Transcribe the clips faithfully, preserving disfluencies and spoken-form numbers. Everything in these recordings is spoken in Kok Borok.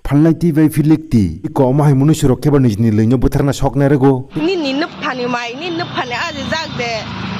Phalnai twi bai philik twi. Iko omo hai mwnwi surok khe ba nijini lwino bwtharna soknai rwgo. Nini nupphani mai, nini nupphani aji jak de.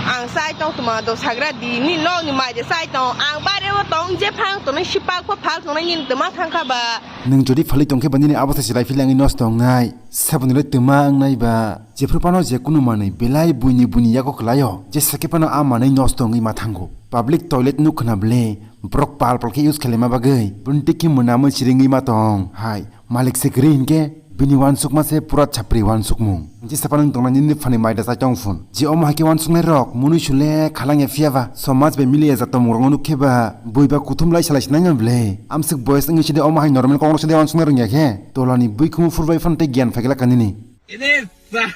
Ang chai tong tuma do sagra di, nini nokni mai de chai tong. Ang bare o tong je phang tongnai sipak pho phal tongnai nini tuma thang kha ba. Nwng jodi phalwi tong khe ba nini abo se chwrai philangwi nosto wngnai. Saboni le tuma wngnai ba. Jephru phano je kunu manwi belai buini buini yago kwlaio. Jesa khe phano a manwi nosto wngwi ma thango. Public toilet nuk khna ble. Borok pal pal khe use khlaima bagwi bini tiki mwnamwi siringwi ma tong hai. Malik se kwrwi hinkhe bini uansukma se pura chapri uansukmung. Jesa phano wng tongna nini phani mai da chai tong phun. Je omo hai khe uansuknai rok mwnwi sule khalang ya phiya ba somaj bai mili ya jak tongmung rok nuk khe ba bui ba kuthum lai salai sinai no ble. Amswk boys wngwi side omo hai normal kok rok side uansuknai rwng ya khe tolani bui khumu phur bai phano tei giyan phai glak ka nini. Ini sa-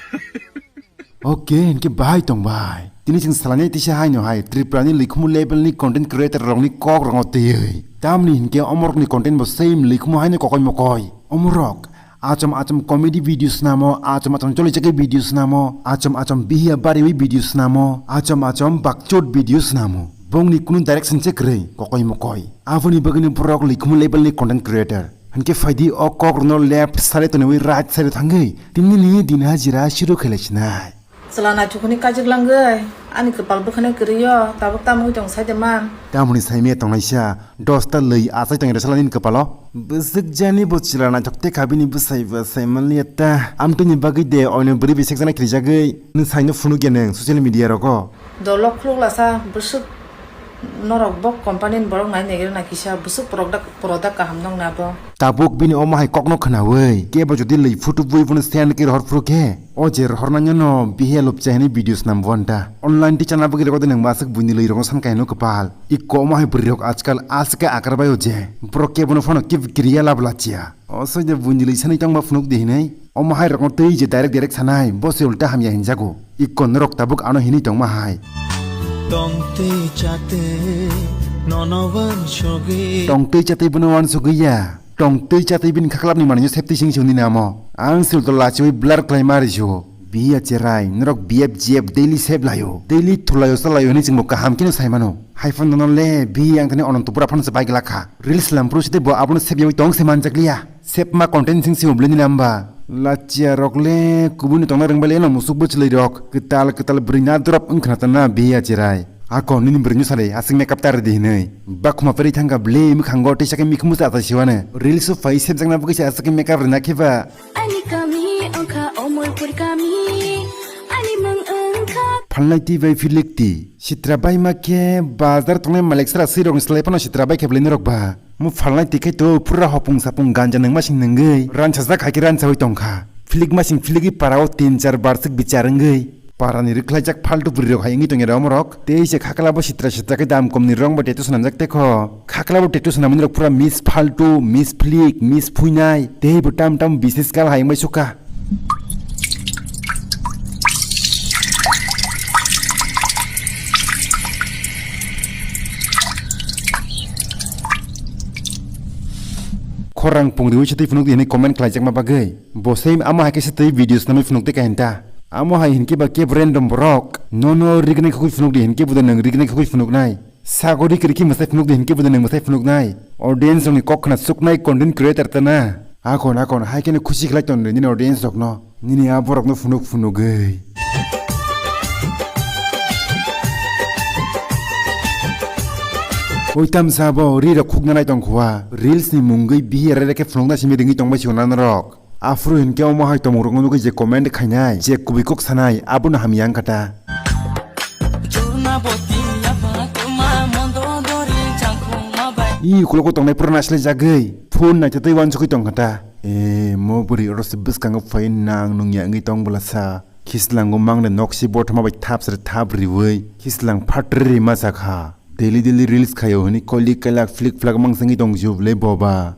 Ok, hinkhe bahai tong bai. Tini chwng salani tisa haino hai Tripura ni likhumu level ni content creator rok ni kok rok no twiwi. Tamni hinkhe omorok ni content bo same likhumu haino kokoi mokoi. Omorok achom achom comedy video snamo, achom achom choli chakhe video snamo, achom achom bihiya bariwi video snamo, achom achom bakchot video snamo. Bongni kunu direction se kwrwi kokoi mokoi. Aboni bagwino borok likhumu level ni content creator. Hinkhe phaidi o kok rokno left side toniwi right side thangwi tinini din hajira shuru khailai sinai. Chwla naithokni kajik langwi ani kwpal bwkhano kwrwi o tabuk tamo wng tong sai de man. Tamoni saimaya tongnaisa dosta lwi achai tongya salani kwpalo. Bwswk jani bo chwla naithok te kha bini bwsai ba sai manliya ta. Amtwini bagwi de oino bwrwi bai sekjana khirijagwi nwng saino phunukya nwng social media rogo. Dolok khuluglasa bwswk norok bo company ni borok nai naigrana kisa bwswk product, product kaham nokna bo. Tabuk bini omo hai kokno khwnawi kebo jodi lwi phutu bui bono send khe rohor phuru khe o je rohor nangya no bihiya lupcha hwnwi video swnam bo anta. Online teacher na bagwi rego de nwng maswk buini lwi rokno san kaino kwpal. Iko omo hai bwrwi rok ajkal aswk khe akar bai o je borok kebono phano kebo kiriya lab lachia. O soide buini lwi sanwi tongma phunuk di hinwi. Omo hai rokno twi je direct direct sanai, bo se ulta hamya hinjago. Iko norok tabuk ano hinwi tongma hai. Tongtwi chatwi nono wansugwi. Tongtwi chatwi bono wansugwi ya. Tongtwi chatwi bini khaklapni manwino septwi sing singni namo. Ang se ulta lachiwi blur khlaima risuo. Biya cherai, norok B F G F daily sep laio. Daily thulaio salaio hinwi chwngbo kaham kheno saimano. Haiphano nono le, bi ang thani Anantapura phano se bai glak kha. Reels lamphuru site bo abono sep yawi tong se manjakliya. Sepma content sing se ubleni namba. Lachia rok le, kubuni tongna rwngbai le no musuk bwchlwi rok. Kwtal kwtal bwrwi na drop wng khna tana biya cherai. Ako nini bwrwino sari aswk makeup ta rwdi hinwi. Bakhuma peri thangka ble mwkhango tei sakhe mikhumu se achai siwane. Reels o phai sepjakna bagwi se aswk makeup rwna khe ba. Ani kami ongkha Omorpur kami. Ani mung ongkha. Phalnai twi bai philik twi. Sitra bai ma khe bazar tongnai malik sara swi rokni slai phano sitra bai khe bwlai norok ba. Mo phalnai twi khai to pura hopung sapung ganja nangma sing nangwi. Ransa jak hai khe ransa wi tongkha. Philik ma sing philik wi para o tin char bar sik bichar wngwi. Parani rwkhlaijak phaltu bwrwirok hai wngwi tongya omorok. Tei se khaklabo sitra sitra khe dam komni rong bai tattoo swnamjak tekho. Khaklabo tattoo swnamani rok pura Miss Phaltu, Miss Flick, Miss Phuinai. Tei bo tam tam business kal hai wngbai sukha. Khorang pungriwi se twi phunuk di hinwi comment khlaijakma bagwi. Bo same amo hai khe se twi video swnamwi phunuk twi kahinta. Amo hai hinkhe ba kebo random borok. Nono rignai khugui phunuk di hinkhe bo de nwng rignai khugui phunuknai. Sago ri kwrwi khe mwsai phunuk di hinkhe bo de nwng mwsai phunuknai. Audience rokni kok khna suknai content creator ta na. Akon akon hai kheno khusi khlai ton di nini audience rokno. Nini a borokno phunuk phunugwi. Oi tamsa bo ri rok khukna nai tong khua. Reels ni mungwi bihi rere khe phunukna simi ringwi tongbai sio na norok. Aphuru hinkhe omo hai tongmung rokno nugwi je comment khainai, je kubui kok sanai, abono hamya wngkha ta. I ukulogo tongnai pura naisle jagwi, phone naitotwi uansukwi tongkha ta. E, mo bwrwi oro se bwskango phai nang nungya wngwi tong bwlasa. Khislango mangde noksi bothoma bai thap sre thap riwi, khislang phatri rima sakha. Daily daily reels khaio hwnwi koli kailak flik flak mangsangwi tong jubole boba.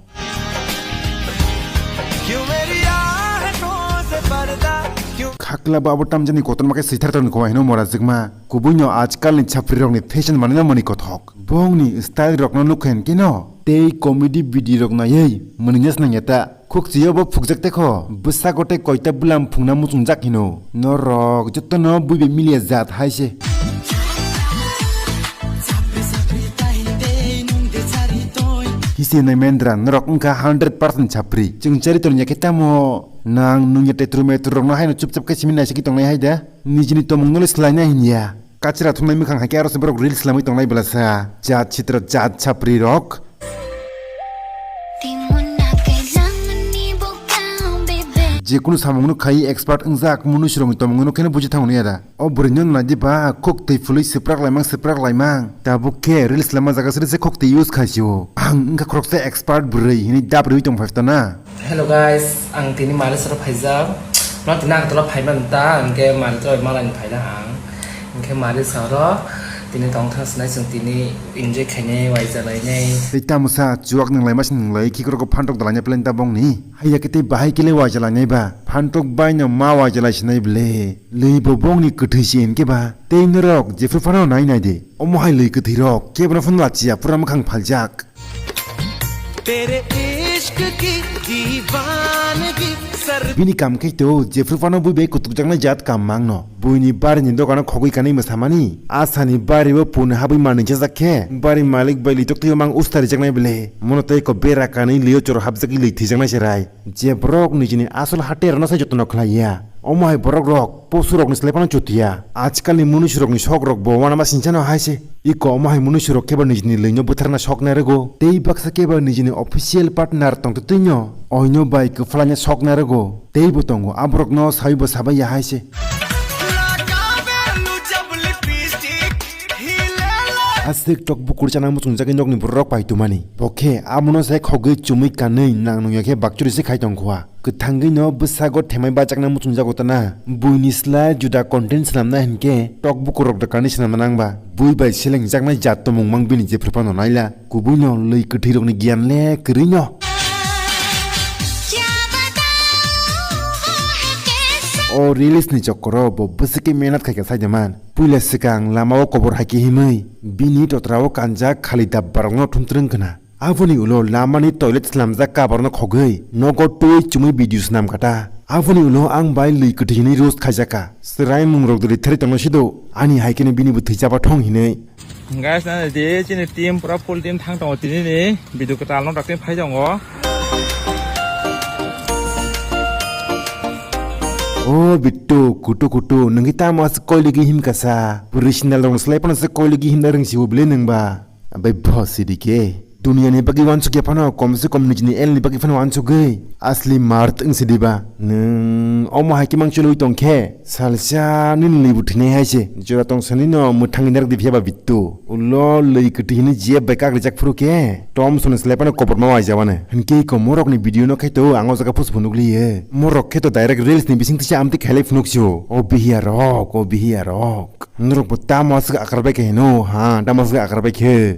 Khakla bo abo tamjani kotorma khe swithar tongni kowai hino mora jwkma. Kubuino ajkalni chaprirokni fashion manwino mani kothok. Bongni style rokno nukha hinkhe no tei comedy video rok naiwi mwnwino swnangya ta. Khukchio bo phukjak tekho, bwsa gotei koita bwlam phungna muchungjak hino. Norok jotono buibai miliya jat hai se. Hisi nai Mendra, norok wngkha hundred percent chapri. Chwng chari tongya khe tamo nang nungya tetru metru rokno haino chupchap khe simi naisiki tongnai hai da. Nijini tomungno le swlaina hinya. Kachra thumnai mwkhang hai khe aro se borok reels lamwi tongnai bwlasa. Jat chitra jat chapri rok. Jekunu samungno khai expert wngjak, munusirokni tomungno kheno buji thango niyada. O bwrwino nai di ba, khok twi phulwi swprak laimang, swprak laimang. Tabuk khe reels lama jaga sri se khok twi use khai sio. Ang wngkha khoroksa expert bwrwi hinwi dap rwi tong phai na. Hello guys, ang tini Marisaro phaijak. No tini ang tolo phaiman ta, hwnkhe Marisaro malai ni phaina ang. Hwnkhe Marisaro tini tong thang sinai chwng tini enjoy khainai, waija lainai. Tei tamosa chuwak nwnglai masi nwnglai khikrok phantok dalanya plan ta bongni. Haiya khe tei bahai kele waija lainai ba. Phantok bai no ma waija lai sinai ble. Lwi bo bongni kwthwi si hinkhe ba. Tei norok jephru phano nai nai de. Omo hai lwi kwthwi rok kebo no phano lachiya pura mwkhang phaljak. तेरे इश्क की दीवानगी sir Bini kam khe to jephru phano bui bai kutukjaknai jat kam mangno. Buini barini dokano khogwi kanwi mwsamani. Asani bari o pun habwi manwi chajak khe bari malik bai litok twi mang ustarijaknai bele. Mono tei ko bera kanwi lio choro hapjagwi lwi thwijaknai se rai. Je borok nijini asol haterno sai jotono khlaiya. Omo hai borok rok posu rokni slai phano chutiya. Ajkalni munusu rokni sok rok bo wanama sinchano hai se. Iko omo hai munusu rok kebo nijini lwino bwtharna sok nai rwgo. Tei baksa kebo nijini official partner tongtwtwino oino bai kwphlaina sok nai rwgo. Tei bo tongo aborokno sai bo sabai ya hai se. Aswk tok bukur chana muchungjagwi nokni borok pai tumani. Bo khe amono sai khogwi chumui kanwi nang nungya khe bakchuri se khai tongkha. Kwthangwi no bwsago themai bachakna muchungjago tana. Buini slai juda content swnamna hinkhe tok bukurok dokanni swnamna nangba. Bui bai selengjaknai jat tomung mang bini jephru phano naila. Kubui no lwi kwthwi rokni giyan le kwrwi no. O reels ni chokoro bo bwswkhe mehnat khaikha saida man. Puila swkang lamao kobor haikhe himwi bini totrao kanjak khali dabbarokno thumtrwng khna. Aboni ulo lamani toilet swnamjak kabarno khogwi nogo twi chumui video swnam kha ta. Aboni ulo ang bai lwi kwthwi hinwi roast khaijakha. Swrai mungrok dwlwi theri tongno sido. Ani hai kheno bini bwthwi chaba thong hinwi. Guys, na di chini team pura full team thang tongo tini ni video kwtal no dakti phai tongo. O bittu kutu kutu nungi tamo as koi ligi him kasa. Puri sinal rong slai pano se koi ligi him na rung si ubli nung ba. Abai boss idike. Duniya ni bagwi wansuk ya phano, kom se kom nijini el ni bagwi phano wansugwi. Asli mart wng se diba. Nwng omo hai khe mang cholwi tong khe. Salsa nini lwi bo thwinai hai se. Jora tong sani no mwthangwi narwk di phiya ba bittu. Ulo lwi kwtwi hwnwi jeb bai kak rijak phuru khe. Tom soni slai phano kobor ma waijabani. Hinkhe ko morok ni video no khaito ang o jaga pusu phunuk liye. Morok khe to direct reels ni bising tisa amtwi khailai phunuk sio. O bihiya rok, o bihiya rok. Norok bo tamo aswk akar bai khe hino, ha, tamo aswk akar bai khe.